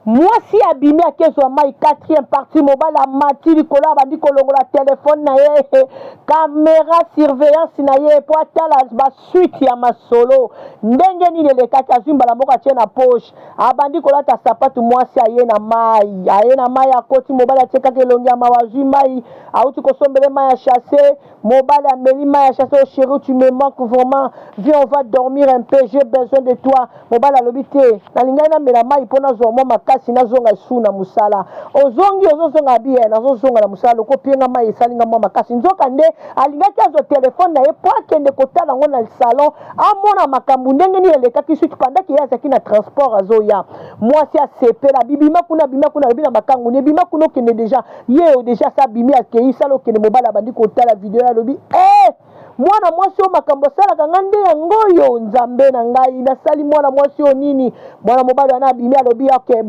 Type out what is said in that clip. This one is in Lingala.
Mwasi abimi, akezwa mai. Quatrième partie, mobali amati likolo, abandi kolongola telefone na ye, caméra surveillance na ye, mpo atala basuite ya masolo ndenge nini elekaki. Azwi mbala moko, atie na poche, abandi kolata sapatu. Mwasi aye na mai, aye na mai, akoti. Mobali atie kaka elongi ya mawa. Azwi mai, auti kosombele mai ya sachet. Mobali ameli mai ya sachet. "Oh chéri, tu me manques vraiment, viens, on va dormir un peu, j'ai besoin de toi." Mobali alobi: "Te, nalingai namela mai mpo nazwa mwa makasi, nazonga esu na mosala." "Ozongi? Ozozonga biye?" "Nazozonga na mosala, loko opienga mai, esalinga mwa makasi." Nzoka nde alingaki azwa telefone na ye mpo akende kotala yango na salon, amona makambo ndenge nini elekaki suite pendant ye azalaki na transport azoya. Mwasi asepela: "Bibima kuna, bima kuna." Alobi na makangu ni: "Ebima kuna, okende déjà." Ye oyo déjà asa abimi, akei sala, okende. Mobali abandi kotala video, alobi: "Eh, mwana mwasi oyo, makambo asalaka nga nde yango oyo. Nzambe na ngai, nasali mwana mwasi oyo nini?" Mwana mobali wana abimi, alobi: "Ok."